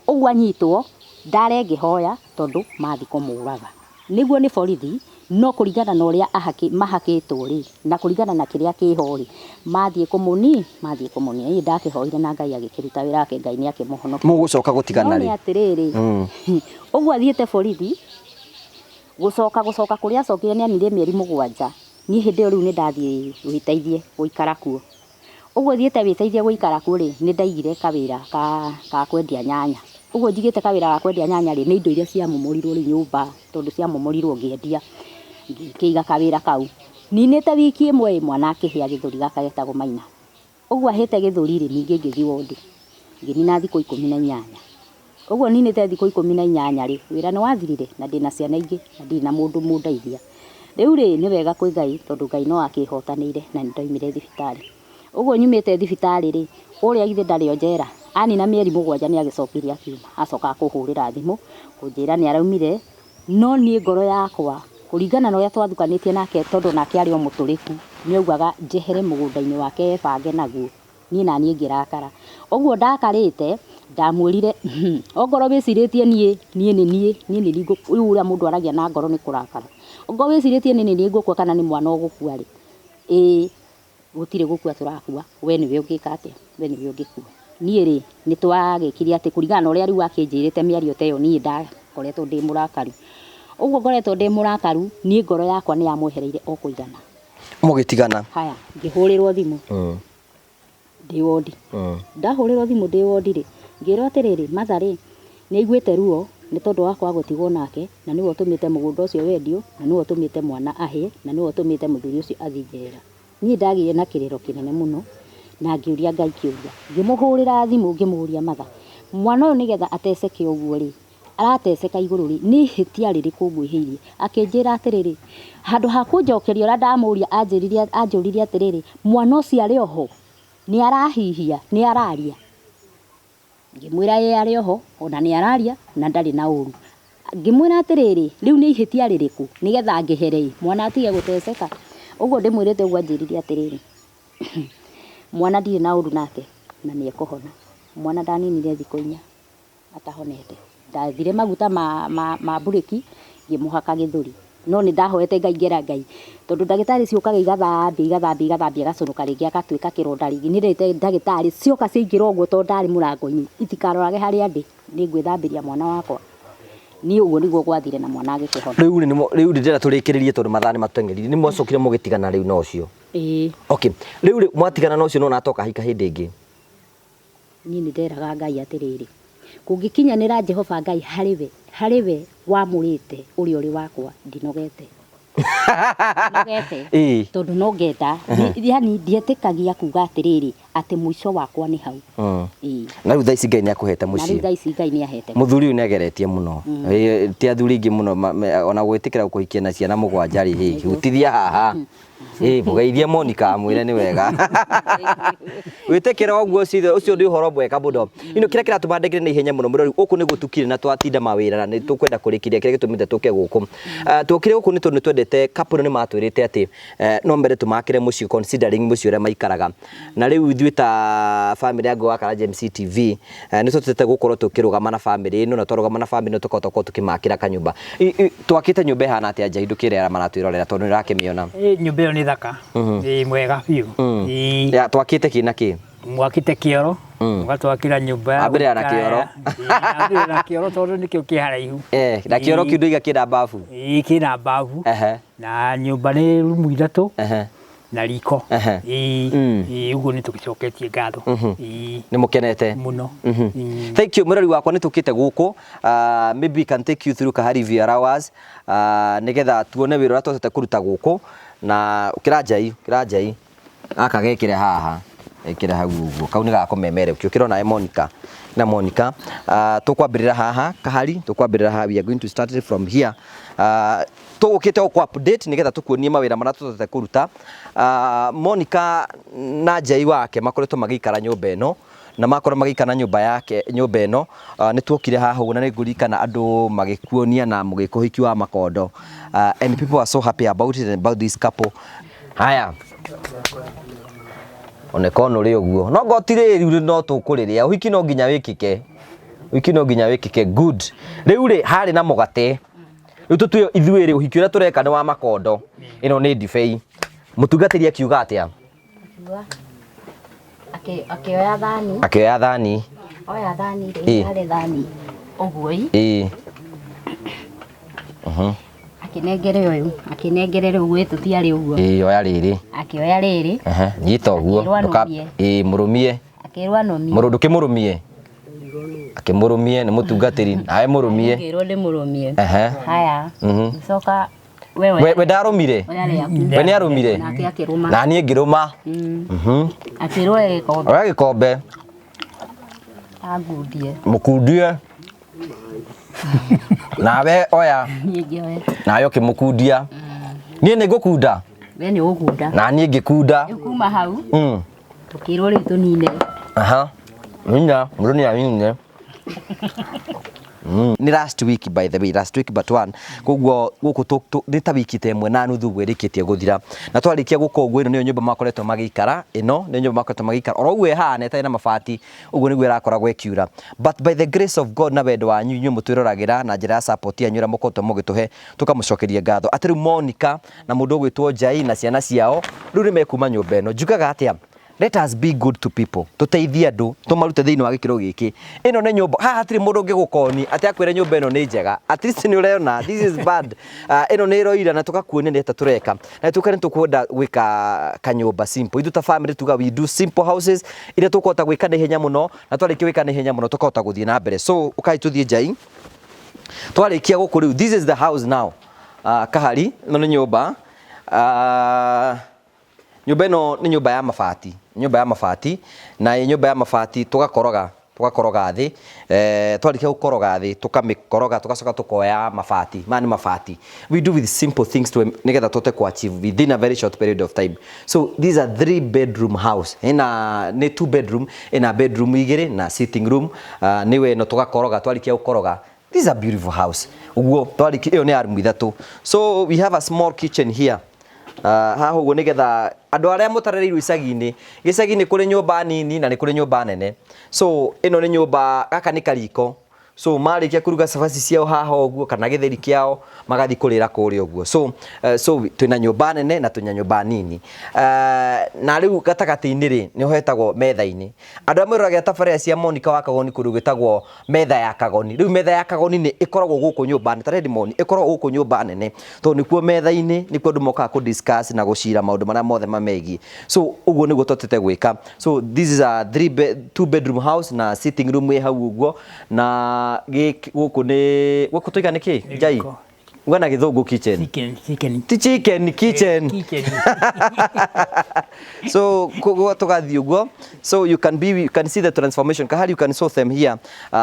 Speaker 3: ũguo anyitwo, ndare ngĩhoya tondũ mathiĩ kũmũraga. Nĩguo nĩ borithi, no kũringana na ũrĩa mahakĩtwo rĩ, na kũringana na kĩrĩa kĩho rĩ, mathiĩ kũmũni, mathiĩ kũmũni. Niĩ ndakĩhoire na Ngai agĩkĩruta wĩra wake, Ngai nĩ akĩmũhonokia.
Speaker 1: Mũgũcoka gũtigana
Speaker 3: No nĩ
Speaker 1: rĩ?
Speaker 3: atĩrĩrĩ, ũguo athiĩte borithi, gũcoka gũcoka kũrĩa acokire nĩ anire mĩeri 7. Niĩ hĩndĩ ĩyo rĩu nĩ ndathiĩ wĩteithie gũikara kuo. Ũguo thiĩte wĩteithie gũikara kuo rĩ, nĩ ndaigire kawĩra ka kwendia nyanya. Ũguo njigĩte kawĩra ga kwendia nyanya rĩ, nĩ indo iria ciamomorirwo rĩu nyũmba, tondũ ciamomorirwo ngĩendia, ngĩkĩiga kawĩra kau. Ninĩte wiki ĩmwe ĩ, mwana akĩhĩa gĩthũri gaka getagwo Maina. Ũguo ahĩte gĩthũri rĩ, ningĩ ngĩthiĩ wondi, ngĩnina thikũ 18. Ũguo ninĩte thikũ 18 rĩ, wĩra nĩ wathirire na ndĩna ciana ingĩ na ndirĩ na mũndũ mũndeithia. Rĩu rĩ, nĩ wega kwĩ Ngai tondũ Ngai no akĩhotanĩire na nĩ ndaumire thibitarĩ. Ũguo nyumĩte thibitarĩ rĩ, ũrĩa githĩ ndarĩ o njera, anina mĩeri 7 nĩ agĩcokire akiuma, acoka kũhũrĩra thimũ kũnjĩra nĩ araumire, no niĩ ngoro yakwa kũringana na ũrĩa twathukanĩtie nake tondũ nake arĩ o mũtũrĩku, nĩ augaga njehere mũgũnda-inĩ wake ebange naguo. Niĩ na niĩ ngĩrakara. Ũguo ndakarĩte, ndamwĩrire, ongorwo wĩcirĩtie niĩ, niĩ nĩ niĩ, niĩ nĩ niĩ ngũkua, rĩu ũrĩa mũndũ aragia na ngoro nĩ kũrakara. Ongorwo wĩcirĩtie niĩ nĩ niĩ ngũkua kana nĩ mwana ũgũkua rĩ, ĩĩ gũtirĩ gũkua tũrakua, we nĩwe ũngĩka atĩa, we nĩwe ũngĩkua. Niĩ rĩ, nĩ twagĩkire atĩ kũringana na ũrĩa rĩu akĩnjĩrĩte mĩario ta ĩyo, niĩ ndakoretwo ndĩ mũrakaru. Ũguo ngoretwo ndĩ mũrakaru, niĩ ngoro yakwa nĩ yamwehereire o kũigana.
Speaker 1: Mũgĩtigana?
Speaker 3: Haya, ngĩhũrĩrwo thimũ. Ndĩ wondi. Ndahũrĩrwo thimũ ndĩ wondi rĩ, ngĩrwo atĩrĩrĩ, mother rĩ, nĩ aiguĩte ruo nĩ tondũ wa kwaga gũtigwo nake, na nĩwe ũtũmĩte mũgũnda ũcio wendio, na nĩwe ũtũmĩte mwana ahĩe, na nĩwe ũtũmĩte mũthuri ũcio athiĩ njera. Niĩ ndagĩire na kĩrĩro kĩnene mũno, na ngĩũria Ngai kĩũria. Ngĩmũhũrĩra thimũ ngĩmũria mother, mwana ũyũ nĩgetha ateceke ũguo rĩ, arateceka igũrũ rĩ, nĩ ihĩtia rĩrĩkũ ngwĩhĩirie? Akĩnjĩra atĩrĩrĩ, handũ ha kũnjokeria ũrĩa ndamũria, anjũririe atĩrĩrĩ, mwana ũcio arĩ oho? Nĩ arahihia? Nĩ araria? Ngĩmwĩra ĩĩ arĩ oho, ona nĩ araria na ndarĩ na ũru. Ngĩmwĩra atĩrĩrĩ, rĩu nĩ ihĩtia rĩrĩkũ nĩgetha ngĩhere ĩ, mwana atige gũteceka? Ũguo ndĩmwĩrĩte ũguo anjĩrire atĩrĩrĩ, mwana ndirĩ na ũru nake na nĩ ekũhona. Mwana ndaninire thikũ 4 atahonete. Ndathire maguta ma mburĩki ngĩmũhaka gĩthũri. No nĩ ndahoete Ngai ngera Ngai, tondũ ndagĩtarĩ ciũkaga igathambia, igathambia, igathambia, agacũnũka rĩngĩ agatuĩka kĩronda rĩngĩ. Nĩ ndĩrĩte ndagĩtarĩ cioka ciaingĩra ũguo tondũ ndarĩ mũrango-inĩ, itikarorage harĩa ndĩ, nĩ ngwĩthambĩria mwana wakwa. Niĩ ũguo nĩguo gwathire na mwana agĩkĩhona.
Speaker 1: Rĩu rĩ, rĩu ndĩrenda tũrĩkĩrĩrie tondũ mathaa nĩ matũteng'eririe. Nĩ mwacokire mũgĩtigana rĩu na ũcio?
Speaker 3: Ĩĩ.
Speaker 1: Okay. Rĩu rĩ, mwatigana na ũcio no natoka hika hĩndĩ ĩngĩ?
Speaker 3: Niĩ nĩ nderaga Ngai atĩrĩrĩ, Kũngĩkinyanĩra Jehova Ngai harĩ we, harĩ we wamũrĩte ũrĩa ũrĩ wakwa, ndinogete. Ndinogete. Tondũ no ngenda, yani ndietĩkagia kuga atĩrĩrĩ, atĩ mũico wakwa nĩ hau. Ĩĩ.
Speaker 1: Na rĩu thaa ici Ngai nĩ akũhete
Speaker 3: Na rĩu
Speaker 1: mũciĩ.
Speaker 3: thaa ici Ngai nĩ ahete.
Speaker 1: Mũthuri ũyũ nĩ ageretie mũno. Ti athuri aingĩ mũno ona gwĩtĩkĩra gũkũhikia na ciana mũgwanja rĩ, hĩ, hutithia haha. Ĩĩ, mũgeithie Monica amwĩre nĩ wega. Gwĩtĩkĩra ũguo ũcio nĩ ũhoro mwega mũno. Ino kĩrĩa kĩratũma ndengere na ihenya mũno mũno rĩu gũkũ nĩ gũtukire na twatinda mawĩra na nĩ tũkwenda kũrĩkĩria kĩrĩa gĩtũmĩte tũke gũkũ. Twokire gũkũ nĩ tondũ nĩ twendete couple nĩ matwĩrĩte atĩ no mende tũmakĩre mũciĩ considering mũciĩ ũrĩa maikaraga. Na rĩu ithuĩ ta family ya Ngũgĩ wa Karanja MC TV nĩ tũtete gũkorwo tũkĩrũgama na family ĩno na twarũgama na family ĩno tũkahota gũkorwo tũkĩmakĩra kanyũmba. Twakĩte nyũmba ĩhana atĩa Njai ndũkĩre arĩa maratwĩrorera tondũ nĩ ũrakĩmĩona.
Speaker 2: Nyũmba ĩyo nĩ thaka. Ĩ mwega biũ. Ĩ.
Speaker 1: Ya, twakĩte kĩ na kĩ?
Speaker 2: Mwakĩte kĩoro, mũgatwakĩra nyũmba ya
Speaker 1: Ambĩrĩra na
Speaker 2: gũikara
Speaker 1: kĩoro.
Speaker 2: Ĩ, ambĩrĩra na kĩoro tondũ nĩkĩo kĩ haraihu.
Speaker 1: Na kĩoro kĩu ndũiga kĩna babu?
Speaker 2: Ĩ, kĩna babu. Na nyũmba nĩ rumu ithatũ. Na riko. Ĩĩ, ĩĩ, ũguo nĩ tũgĩcoketie ngatho. Ĩĩ.
Speaker 1: Nĩ mũkenete?
Speaker 2: Mũno.
Speaker 1: Thank you mũrori wakwa nĩ tũkĩte gũkũ. Maybe we can take you through Kahari VR hours nĩgetha tuone wĩra ũrĩa twahotete kũruta gũkũ na kĩranjai, kĩranjai. Gaka gekĩre haha, gekĩre hau ũguo. Kau nĩ gakũmemerekia. Ũkĩra onawe Monica. Na Monica. Tũkwambĩrĩra haha Kahari, tũkwambĩrĩra haha. We are going to start it from here. Tũgũkĩte gũkũ update nĩgetha tũkuonie mawĩra marĩa tũtete kũruta. Monica na Njei wake makoretwo magĩikara nyũmba ĩno na makorwo magĩikara nyũmba yake nyũmba ĩno nĩ tuokire haha ũguo na nĩ ngũririkana andũ magĩkuonia na mũgĩka ũhiki wa makondo. And people are so happy about it and about this couple. Haya. Oneka ono rĩ ũguo. No ngoti rĩ no tũkũrĩrĩa. Ũhiki no nginya wĩkĩke. Ũhiki no nginya wĩkĩke. Good. Rĩu rĩ harĩ na mũgate. Rĩu tũtue ithuĩ rĩ ũhiki ũrĩa tũreka nĩ wa makondo. Ĩno nĩ ndibei. Mũtungatĩri akiuga atĩa?
Speaker 3: Akĩoya thani.
Speaker 1: Akĩoya thani.
Speaker 3: Oya thani rĩ, yarĩ thani ũguo ĩ.
Speaker 1: Ĩĩ.
Speaker 3: Akĩnengere ũyũ, akĩnengere rĩu gwĩ tũtiarĩ ũguo.
Speaker 1: Ĩĩ, oya rĩrĩ.
Speaker 3: Akĩoya rĩrĩ.
Speaker 1: Nyita ũguo.
Speaker 3: Akĩrwo anũmie.
Speaker 1: Ĩĩ, mũrũmie.
Speaker 3: Akĩrwo anũmie.
Speaker 1: Mũrũ ndũkĩmũrũmie. Akĩmũrũmie nĩ mũtungatĩri, nawe mũrũmie.
Speaker 3: Ngĩrwo ndĩmũrũmie. Haya. Gĩcoka we
Speaker 1: We ndarũmire?
Speaker 3: Oya rĩaku.
Speaker 1: We nĩ arũmire?
Speaker 3: Nake akĩrũma.
Speaker 1: Na niĩ ngĩrũma.
Speaker 3: Akĩrwo oe gĩkombe.
Speaker 1: Oya gĩkombe.
Speaker 3: Angundie.
Speaker 1: Mũkundie. Nawe oya.
Speaker 3: Niĩ ngĩoya.
Speaker 1: Nawe ũkĩmũkundia. Niĩ nĩ ngũkunda.
Speaker 3: We nĩ ũgũkunda.
Speaker 1: Na niĩ ngĩkunda.
Speaker 3: Rĩu kuma hau. Tũkĩrwo rĩu tũnine.
Speaker 1: Aha. Nina, mũndũ nĩ anine. Nĩ last week by the way, last week but one. Koguo gũkũ nĩ ta wiki ta ĩmwe na nuthu ũguo ĩrĩkĩtie gũthira. Na twarĩkia gũka ũguo ĩno nĩyo nyũmba makoretwo magĩikara, ĩno nĩyo nyũmba makoretwo magĩikara. Oro ũguo ĩhana ĩtarĩ na mabati, ũguo nĩguo ĩrakoragwo ĩkiura. But by the grace of God na wendo wanyu inyuĩ mũtwĩroragĩra na njĩra ya support yanyu ĩrĩa mũkoretwo mũgĩtũhe, tũkamũcokeria ngatho. Atĩ rĩu Monica na mũndũ ũgwĩtwo Njai na ciana ciao rĩu nĩ mekuma nyũmba ĩno. Njugaga atĩa? Let us be good to people. Tũteithie andũ, tũmarute thĩinĩ wa gĩkĩro gĩkĩ. Ĩno nĩ nyũmba, haha hatirĩ mũndũ ũngĩgũkoni atĩ akwĩre nyũmba ĩno nĩ njega. At least nĩ ũrona, this is bad. Ĩno nĩ ĩroira na tũgakuonia nĩ atĩa tũreka. Na tuka nĩ tũkwenda gwĩka kanyũmba simple. Ithuĩ ta family tuga we do simple houses iria tũkũhota gwĩka na ihenya mũno, na twarĩkia gwĩka na ihenya mũno tũkahota gũthiĩ na mbere. So ũkai tũthiĩ Njai. Twarĩkia gũkũ rĩu, this is the house now. Kahari, ĩno nĩ nyũmba. Nyũmba ĩno nĩ nyũmba ya mabati, nyũmba ya mabati, na ĩ nyũmba ya mabati tũgakoroga, tũgakoroga thĩ, twarĩkia gũkoroga thĩ, tũkamĩkoroga tũgacoka tũkoya mabati, maya nĩ mabati. We do with simple things nĩgetha tũhote kũ achieve within a very short period of time. So this is a 3 bedroom house, ĩna nĩ 2 bedroom, ĩna bedroom igĩrĩ na sitting room, nĩyo ĩno tũgakoroga, twarĩkia gũkoroga, this is a beautiful house. Ũguo twarĩkia, ĩyo nĩ ya rumu ithatũ. So we have a small kitchen here. Haha ũguo nĩgetha andũ arĩa mũtarereirwo icagi-inĩ, gĩcagi nĩ kũrĩ nyũmba nini na nĩ kũrĩ nyũmba nene. So ĩno nĩ nyũmba, gaka nĩ kariko. So marĩkia kũruga cabaci ciao haha ũguo kana gĩtheri kĩao, magathiĩ kũrĩra kũrĩa ũguo. So so twĩna nyũmba nene na twĩna nyũmba nini. Na rĩu gatagatĩ-inĩ rĩ, nĩho hetagwo metha-inĩ. Andũ arĩa mwĩroragĩra tabarĩra cia Monica wa Kagoni kũndũ gwĩtagwo metha ya Kagoni. Rĩu metha ya Kagoni nĩ ĩkoragwo gũkũ nyũmba nene, ta Redmond ĩkoragwo gũkũ nyũmba nene, tondũ nĩkuo metha-inĩ nĩkuo andũ mokaga kũ discuss na gũcira maũndũ marĩa mothe mamegiĩ. So ũguo nĩguo tũhotete gwĩka. So this is a two bedroom house na sitting room ĩ hau ũguo, na gũkũ nĩ gũkũ tũiga nĩ kĩ? Njai. Uga na gĩthũngũ kitchen.
Speaker 2: Chicken, chicken.
Speaker 1: Ti chicken, kitchen.
Speaker 2: Kitchen.
Speaker 1: So koguo tũgathiĩ ũguo. So you can see the transformation. Kahari you can saw them here.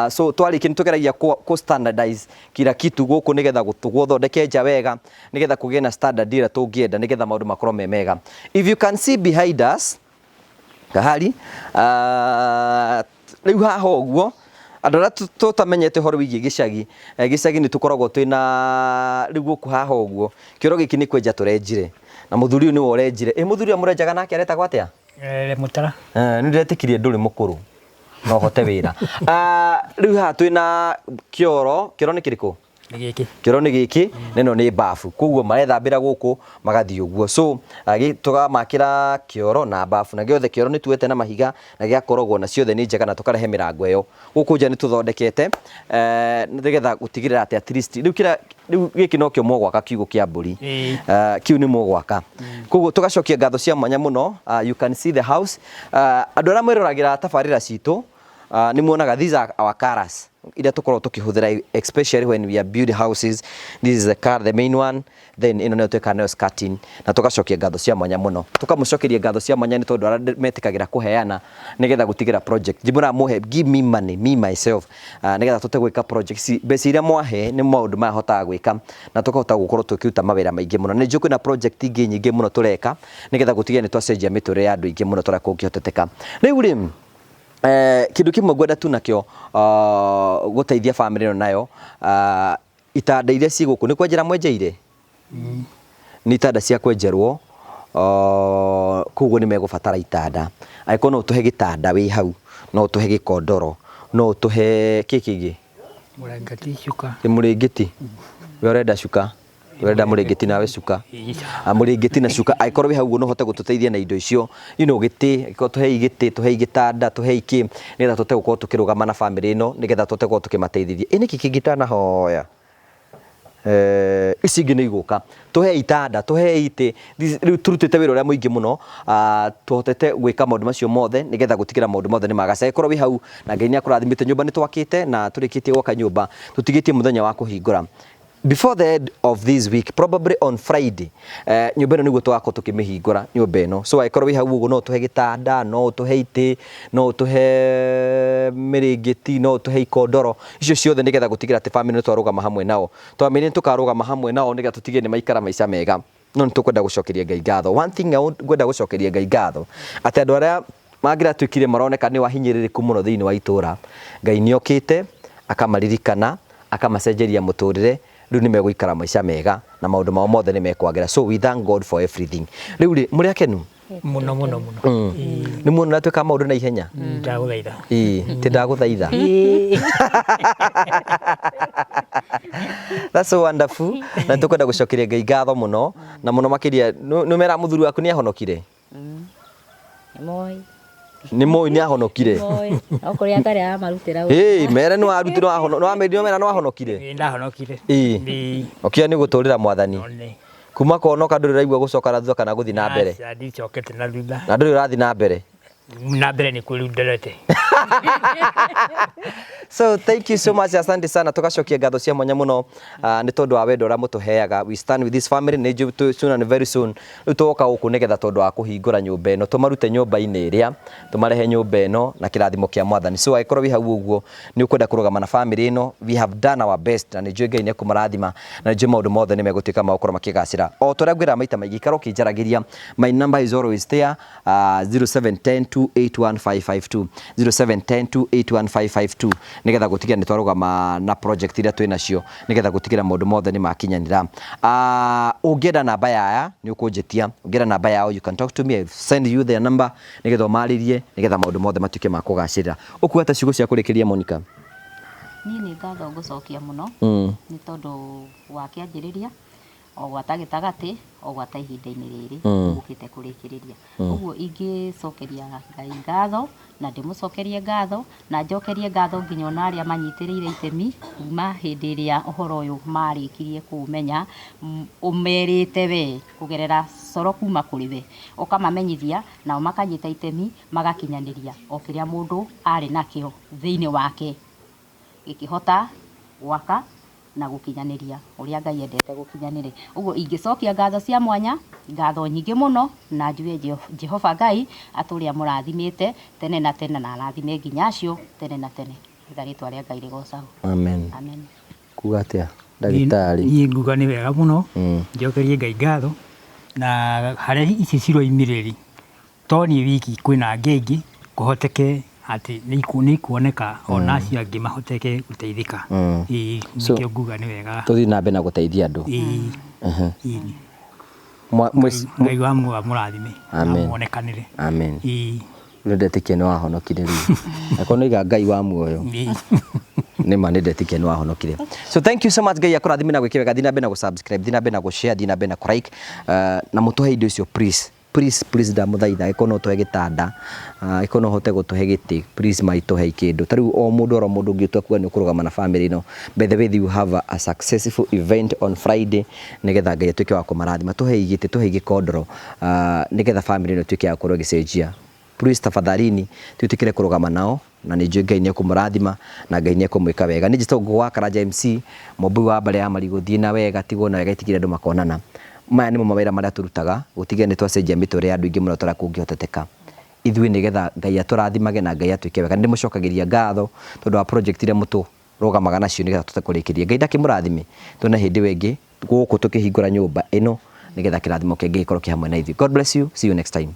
Speaker 1: So twarĩkia nĩ tũgeragia kũ standardize kila kitu gũkũ nĩgetha gũthondeke nja wega, nĩgetha kũgĩe na standard ĩrĩa tũngĩenda, nĩgetha maũndũ makorwo me mega. If you can see behind us, Kahari, rĩu haha ũguo, andũ arĩa tũtamenyete ũhoro wĩgiĩ gĩcagi, gĩcagi nĩ tũkoragwo twĩna rĩu gũkũ haha ũguo, kĩoro gĩkĩ nĩ kwenja tũrenjire, na mũthuri ũyũ nĩwe ũrenjire. Ĩ mũthuri ũrĩa mũrenjaga nake aretagwo atĩa?
Speaker 2: Mũtara.
Speaker 1: Nĩ ndĩretĩkirie ndũrĩ mũkũrũ no ũhote wĩra. Rĩu haha twĩna kĩoro, kĩoro nĩ kĩrĩkũ?
Speaker 2: Nĩ gĩkĩ.
Speaker 1: Kĩoro nĩ gĩkĩ, na ĩno nĩ bafu. Koguo marethambĩra gũkũ magathiĩ ũguo. So tũkamakĩra kĩoro na bafu, na gĩothe kĩoro nĩ tuoete na mahiga na gĩgakorogwo na ciothe nĩ njega, na tũkarehe mĩrango ĩyo. Gũkũ nja nĩ tũthondekete nĩgetha gũtigĩrĩra atĩ at least rĩu kĩrĩa rĩu gĩkĩ nokĩo mũgwaka kiugũ kĩa mbũri. Kĩu nĩ mũgwaka. Koguo tũgacokia ngatho cia mwanya mũno. You can see the house. Andũ arĩa mwĩroragĩra tabarĩra citũ, nĩ muonaga these are our colours iria tũkoragwo tũkĩhũthĩra, especially when we are building houses. This is the car, the main one, then ĩno nĩyo twĩkaga nayo skirting, na tũgacokia ngatho cia mwanya mũno. Tũkamũcokeria ngatho cia mwanya nĩ tondũ arĩa metĩkagĩra kũheana nĩgetha gũtigĩra project. Njimũraga mũhe, give me money, me myself, nĩgetha tũhote gwĩka project ici. Mbeca iria mwahe nĩ maũndũ maya hotaga gwĩka, na tũkahota gũkorwo tũkĩruta mawĩra maingĩ mũno. Nĩ njũĩ kwĩna project ingĩ nyingĩ mũno tũreka nĩgetha gũtigĩrĩra nĩ twacenjia mĩtũrĩre ya andũ aingĩ mũno ta ũrĩa kũngĩhoteteka. Rĩu rĩ, kĩndũ kĩmwe ngwenda tu nakĩo gũteithia family ĩno nayo, itanda iria ciĩ gũkũ nĩ kwenjera mwenjeire? Nĩ itanda cia kwenjerwo, koguo nĩ megũbatara itanda. Angĩkorwo no ũtũhe gĩtanda wĩ hau, no ũtũhe gĩkondoro, no ũtũhe kĩ kĩngĩ?
Speaker 2: Mũrengeti, cuka.
Speaker 1: Nĩ mũrĩngĩti? We ũrenda cuka? Ũrenda mũrĩngĩti nawe cuka? Mũrĩngĩti na cuka. Angĩkorwo wĩ hau ũguo no ũhote gũtũteithia na indo icio. You know, gĩtĩ, angĩkorwo tũhei gĩtĩ, tũhei gĩtanda, tũhei kĩ, nĩgetha tũhote gũkorwo tũkĩrũgama na family ĩno, nĩgetha tũhote gũkorwo tũkĩmateithĩrĩria. Ĩ nĩkĩ kĩngĩ itanahoya? Ici ingĩ nĩ igũka. Tũhei itanda, tũhei itĩ. Rĩu tũrutĩte wĩra ũrĩa mũingĩ mũno, tũhotete gwĩka maũndũ macio mothe nĩgetha gũtigĩrĩra maũndũ mothe nĩ magacĩra. Angĩkorwo wĩ hau na Ngai nĩ akũrathimĩte, nyũmba nĩ twakĩte na tũrĩkĩtie gwaka nyũmba, tũtigĩtie mũthenya wa kũhingũra. Before the end of this week, probably on Friday, nyũmba ĩno nĩguo tũgakorwo tũkĩmĩhingũra nyũmba ĩno. So angĩkorwo wĩ hau ũguo no ũtũhe gĩtanda, no ũtũhe itĩ, no ũtũhe mĩrĩngĩti, no ũtũhe ikondoro, icio ciothe nĩgetha gũtigĩrĩra atĩ family nĩ twarũgama hamwe nao. Twamĩrire nĩ tũkarũgama hamwe nao nĩgetha tũtigĩrĩre nĩ maikara maica mega. No nĩ tũkwenda gũcokeria Ngai ngatho. One thing ngwenda gũcokeria Ngai ngatho, atĩ andũ arĩa mangĩratuĩkire maroneka nĩ wahinyĩrĩrĩku mũno thĩinĩ wa itũra, Ngai nĩ okĩte akamaririkana, akamacenjeria mũtũrĩre, rĩu nĩ megũikara maica mega na maũndũ mao mothe nĩ mekwagĩra. So we thank God for everything. Rĩu rĩ, mũrĩ akenu?
Speaker 2: Mũno mũno mũno.
Speaker 1: Nĩ muona ũrĩa twĩkaga maũndũ na ihenya?
Speaker 2: Ndagũthaitha.
Speaker 1: Ĩĩ, ti ndagũthaitha. That's so wonderful. Na nĩtũkwenda gũcokeria Ngai ngatho mũno, na mũno makĩria, nĩ ũmera mũthuri waku nĩ ahonokire?
Speaker 3: Nĩ moĩ.
Speaker 1: Nĩ moĩ nĩ ahonokire?
Speaker 3: Moĩ. No kũrĩa atarĩ aramarutĩra wĩra.
Speaker 1: Ĩĩ, mere nĩ warutire, nĩ wamera nĩ wahonokire?
Speaker 2: Ĩĩ, ndahonokire.
Speaker 1: Ĩĩ.
Speaker 2: Ĩĩ.
Speaker 1: Ũkiuga nĩ gũtũrĩra Mwathani.
Speaker 2: One.
Speaker 1: Kuma kũhonoka ndũrĩ ũraigua gũcoka na thutha kana gũthiĩ na mbere?
Speaker 2: Aca, ndicokete na thutha.
Speaker 1: Na ndũrĩ ũrathiĩ na mbere?
Speaker 2: Na mbere nĩ kwĩrĩu nderete.
Speaker 1: So thank you so much, asante sana. Tugacokia ngatho cia mwanya mũno, nĩ tondũ wa wendo ũrĩa mũtũheaga. We stand with this family, nĩ njũĩ soon and very soon rĩu tũgoka gũkũ nĩgetha tondũ wa kũhingũra nyũmba ĩno, tũmarute nyũmba-inĩ ĩrĩa, tũmarehe nyũmba ĩno na kĩrathimo kĩa Mwathani. So angĩkorwo wĩ hau ũguo nĩ ũkwenda kũrũgama na family ĩno, we have done our best na nĩ njũĩ Ngai nĩ ekũmarathima na nĩ njũĩ maũndũ mothe nĩ megũtuĩka ma gũkorwo makĩgacĩra. O ta ũrĩa ngwĩraga maita maingĩ, ikara ũkĩnjaragĩria, my number is always there, 0710 281 552, 0710 281 552, nĩgetha gũtigĩrĩra nĩ twarũgama na project iria twĩ nacio, nĩgetha gũtigĩrĩra maũndũ mothe nĩ makinyanĩra. Ũngĩenda namba yaya nĩ ũkũnjĩtia, ũngĩenda namba yao you can talk to me, I will send you their number nĩgetha ũmarĩrie, nĩgetha maũndũ mothe matuĩke ma kũgacĩra. Ũkuga ta ciugo cia kũrĩkĩria, Monica?
Speaker 3: Niĩ nĩ ngatho ngũcokia mũno nĩ tondũ wa kĩanjĩrĩria o gwata gĩtagatĩ o gwata ihinda-inĩ rĩrĩ ũkĩte kũrĩkĩrĩria. Ũguo ingĩcokeria Ngai ngatho na ndĩmũcokerie ngatho na njokerie ngatho nginya ona arĩa manyitĩrĩire itemi kuma hĩndĩ ĩrĩa ũhoro ũyũ marĩkirie kũũmenya, ũmerĩte we kũgerera coro kuma kũrĩ we, ũkamamenyithia nao makanyita itemi magakinyanĩria o kĩrĩa mũndũ arĩ nakĩo thĩinĩ wake gĩkĩhota gwaka na gũkinyanĩria ũrĩa Ngai endete gũkinyanĩre. Ũguo ingĩcokia ngatho cia mwanya, ngatho nyingĩ mũno, na njuge Jehova Ngai atũre amũrathimĩte tene na tene na arathime nginya acio tene na tene. Nĩgetha rĩtwa rĩa Ngai rĩgocagwo.
Speaker 1: Amen.
Speaker 3: Amen.
Speaker 1: Kuga atĩa ndagĩtarĩ?
Speaker 2: Niĩ nguga nĩ wega mũno, njokerie Ngai ngatho, na harĩa ici ciroimire rĩ, to niĩ wiki kwĩna angĩ aingĩ, kũhoteke atĩ nĩ ikuoneka ona acio angĩ mahoteke gũteithĩka. Ĩĩ nĩkĩo nguga nĩ wega.
Speaker 1: Tũthiĩ na mbere na gũteithia andũ.
Speaker 2: Ĩĩ. Ĩĩ. Ngai wa muoyo amũrathime.
Speaker 1: Amen.
Speaker 2: Amuonekanĩre.
Speaker 1: Amen.
Speaker 2: Ĩĩ.
Speaker 1: Rĩu ndetĩkia nĩ wahonokire rĩu. Akorwo nĩ oiga Ngai wa muoyo.
Speaker 2: Ĩĩ.
Speaker 1: Nĩ ma nĩ ndetĩkia nĩ wahonokire. So thank you so much Ngai akũrathime na gwĩke wega. Thiĩ na mbere na gũ-subscribe, thiĩ na mbere na gũ-share, thiĩ na mbere na kũ-like. Na mũtũhe indo icio please. Please please ndamũthaitha angĩkorwo no ũtũhe gĩtanda, angĩkorwo no ũhote gũtũhe gĩtĩ, please ma tũhei kĩndũ. Ta rĩu o mũndũ oro mũndũ ũngĩtua kuga nĩ ũkũrũgama na family ĩno, by the way you have a successful event on Friday nĩgetha Ngai atuĩke wa kũmarathima. Tũhei gĩtĩ, tũhei gĩkondoro, nĩgetha family ĩno ĩtuĩke ya gũkorwo ĩgĩcenjia. Please tafadhalini twĩtĩkĩre kũrũgama nao na nĩ njũĩ Ngai nĩ ekũmũrathima na Ngai nĩ ekũmwĩka wega. Niĩ njĩtagwo Ngũgũ wa Karanja MC, Mũmbui wa mbarĩ ya Marigũ, thiĩ na wega, tigwo na wega, ĩtigĩre andũ makonana. Maya nĩmo mawĩra marĩa tũrutaga, gũtigĩrĩra nĩ twacenjia mĩtũrĩre ya andũ aingĩ mũno ta ũrĩa kũngĩhoteteka. Ithuĩ nĩgetha Ngai atũrathimage na Ngai atwĩke wega. Nĩ ndĩmũcokagĩria ngatho tondũ wa project iria mũtũrũgamaga nacio nĩgetha tũhote kũrĩkĩria. Ngai ndakĩmũrathime, tuonane hĩndĩ ĩyo ĩngĩ gũkũ tũkĩhingũra nyũmba ĩno nĩgetha kĩrathimo kĩa Ngai gĩkorwo kĩ hamwe na ithuĩ. God bless you, see you next time.